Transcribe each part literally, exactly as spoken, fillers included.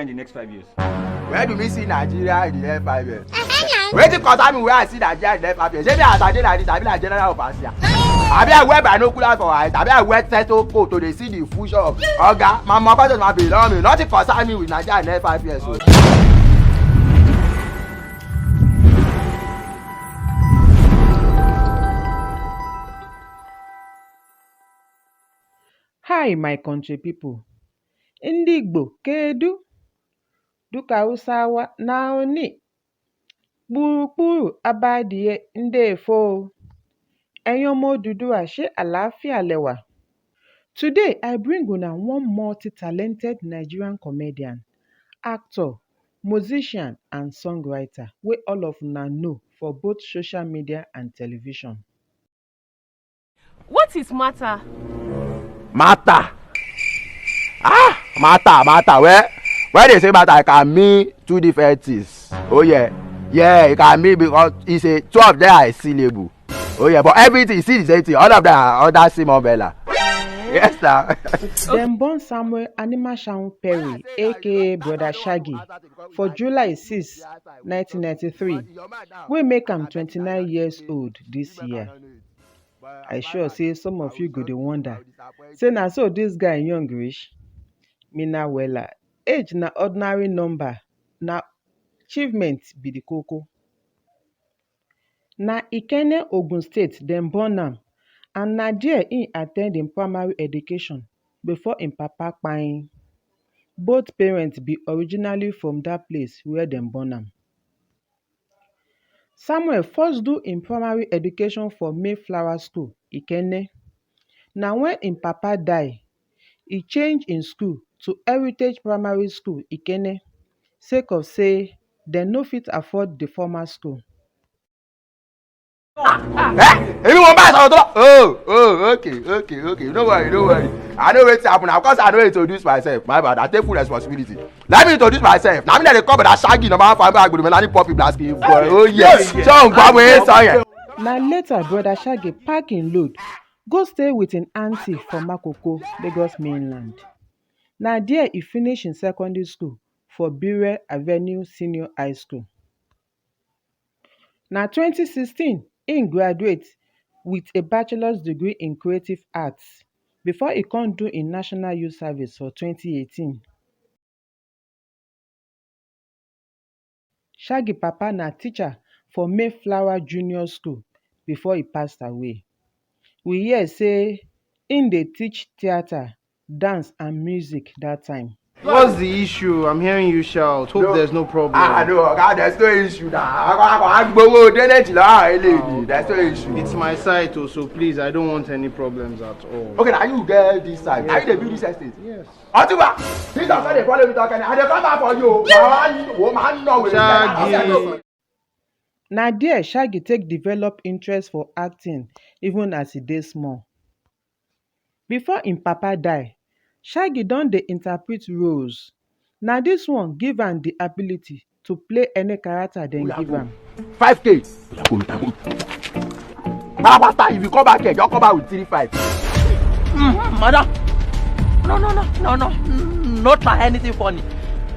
in the next five years? Where do we see Nigeria in the next five years? Wetin concern me where I see Nigeria in the next five years? Shey me as I dey like this, I be like general overseer. Abi I wear binoculars for eyes? Abi I wear test coat to dey see the future of oga? My mama question ma be love me. Nothing concern me with Nigeria in the next five years. So. Hi, my country people. Ndị Igbo kedu? Duka Usawa na oni. Kpurukpuru abadie ndị efo. Ẹ̀yin ọmọ Odùduwà, ṣé àlàáfíà lẹ wà? Today, I bring una one multi-talented Nigerian comedian, actor, musician, and songwriter wey all of una know for both social media and television. What is matter? Matter. Ah, matter, matter. Well, when they say matter, it can mean two different things. Oh yeah, yeah, it can mean because it's a two of them are a syllable. Oh yeah, but everything, see the same thing. All of them are under same umbrella. Yes, sir. Dem born Samuel Animashaun Perry, aka Brother Shaggy, for July six, nineteen ninety-three, wey make am twenty-nine years old this year. I sure say some of you go dey wonder, say na so this guy young reach? Me na wella. Age na ordinary number, na achievement be the koko. Na Ikenne, Ogun State dem born am, and na there im attend im primary education before im papa kpai. Both parents be originally from that place where dem born am. Samuel first do im primary education for Mayflower School, Ikenne. Na when im papa die, e change im school to Heritage Primary School, Ikenne, sake of say dem no fit afford the former school. Eh? Èmi wọn bá sọ̀rọ̀ tó bá. Oh, oh, okay, okay, okay. No worry, no worry. I know wetin happen. Of course, I no introduce myself. My bad. I take full responsibility. Let me introduce myself. Na me dem dey call Brother Shaggy, number one fan boy Agbodome Lani Poppy Blasky boy. Oh yes. Ṣé o ń gbọ́ mi sọ yẹn? Na later Brother Shaggy pack im load, go stay with im aunty for Makoko, Lagos mainland. Na there e finish im secondary school for Bire Avenue Senior High School. Na twenty sixteen im graduate with a bachelor's degree in creative arts before e come do im National Youth Service for twenty eighteen. Shaggy papa na teacher for Mayflower Junior School before e pass away. We hear say im dey teach theatre, dance and music that time. What's the issue? I'm hearing you shout. Hope there's no problem. Ah, no, oga, there's no issue na. Agbowó drainage lọ́wọ́ àwọn eléyìí. There's no issue. It's my site o, so please, I don't want any problems at all. Okay, na you get this side. Na you dey build this estate. Yes. Otunba, this is how they follow me talk. I dey come back for you. Màá wò, màá nọ wèrè. Shaggy. Na there Shaggy take develop interest for acting even as e dey small. Before im papa die, Shaggy don dey interpret roles. Na this one give am the ability to play any character dem give am. Five K. Oya, go with am. Kpalakpata, if you come back here, just come back with three five. Mm, madam. No, no, no, no, no. Mm, no try anything funny.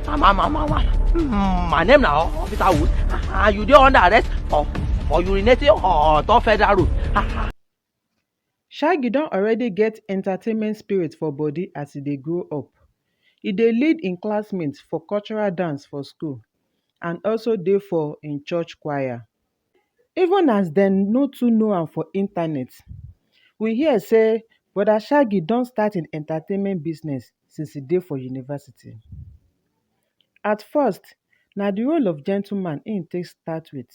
Mama, mama, mama. Mm, my name na Officer Wood. Ah, you dey under arrest for, for urinating on top federal road. Ah, ah. Shaggy don already get entertainment spirit for body as e dey grow up. E dey lead im classmates for cultural dance for school and also dey for im church choir. Even as dem no too know am for internet, we hear say Brother Shaggy don start im entertainment business since e dey for university. At first, na the role of gentleman im take start with,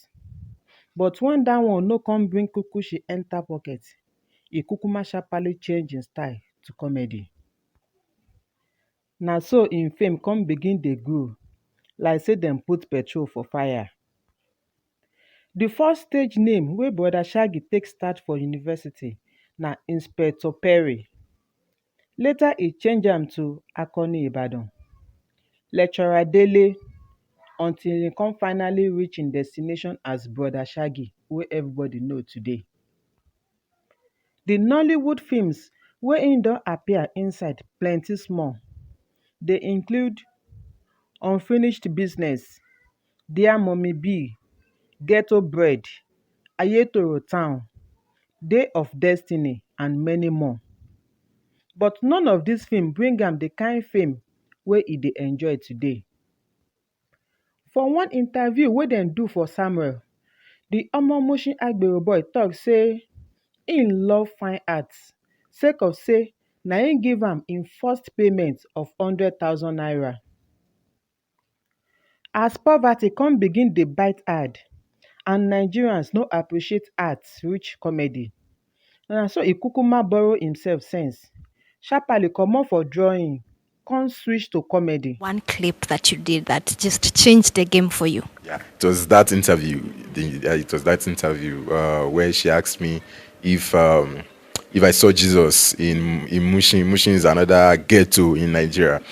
but when that one no come bring kukushi enter pocket, e kukuma sharply change im style to comedy. Na so im fame come begin dey grow, like say dem put petrol for fire. The first stage name wey Brother Shaggy take start for university na Inspector Perry. Later, e change am to Akoni Ibadan, Lecturer Dele, until e come finally reach im destination as Brother Shaggy wey everybody know today. The Nollywood films wey im don appear inside plenty small. Dey include Unfinished Business, Dear Mommy B, Ghetto Bread, Ayetoro Town, Day of Destiny, and many more. But none of this film bring am the kind fame wey e dey enjoy today. For one interview wey dem do for Samuel, the Omo Mushin Agbero boy talk say im love fine arts sake of say na im give am im first payment of hundred thousand naira. As poverty come begin dey bite hard and Nigerians no appreciate arts reach comedy, na so e kukuma borrow himself sense, sharply comot for drawing, come switch to comedy. One clip that you did that just changed the game for you? Yeah, it was that interview. The, uh, it was that interview uh, where she asked me if um, if I saw Jesus in in Mushin. Mushin is another ghetto in Nigeria.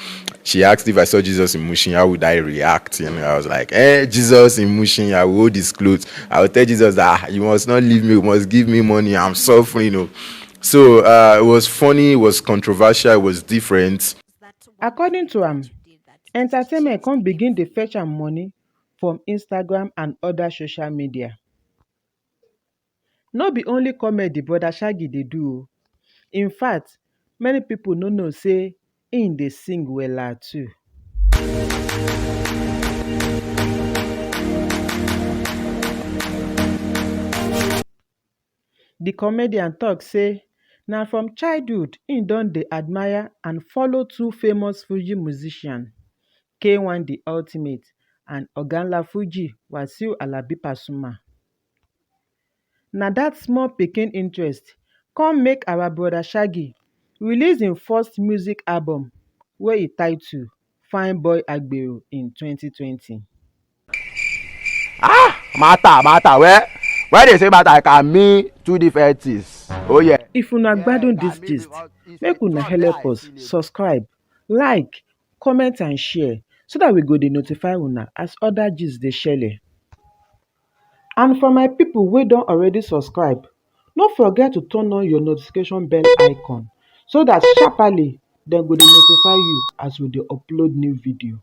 She asked if I saw Jesus in Mushin, how would I react? And I was like, "Eh, Jesus in Mushin, I will hold his clothes. I will tell Jesus that, ah, you must not leave me, you must give me money. I'm suffering." You know. So uh, it was funny, it was controversial, it was different. According to am, entertainment come begin dey fetch am money from Instagram and other social media. No be only comedy Brother Shaggy dey do o. In fact, many people no know say im dey sing wella too. The comedian talk say na from childhood im don dey admire and follow two famous Fuji musician, K one The Ultimate and Oga Nla Fuji Wasiu Alabi Pasuma. Na that small pikin interest come make our brother Shaggy release im first music album wey e title Fine Boy Agbero in twenty twenty. Ah, matter, matter. Where, where they say matter, I can mean two different things. Oh yeah. If una gbadun this gist, make una help us subscribe, like, comment and share so that we go dey notify una as other gist dey shele. And for my people wey don already subscribe, no forget to turn on your notification bell icon so that sharply dem go dey notify you as we dey upload new video.